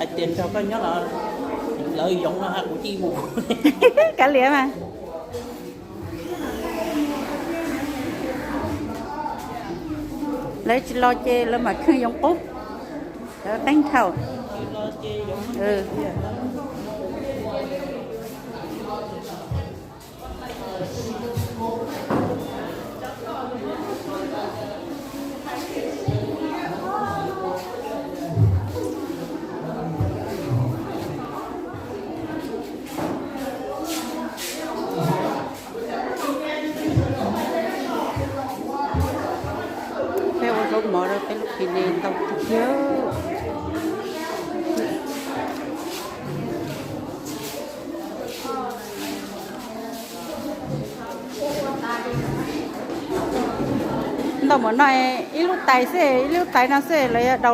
Hais tias nrog koj nyob los lawv yoov no hais kuv ci mus. Kav liam mas. Lawv tsis los ces lawv mam khwj yoov qub. Lawv qeeb dhau. Peb ua zaub mov rau peb lub kis ntau tiag tiag. Ntau mov no ib lub tais xwb, ib lub tais no xwb los yog daus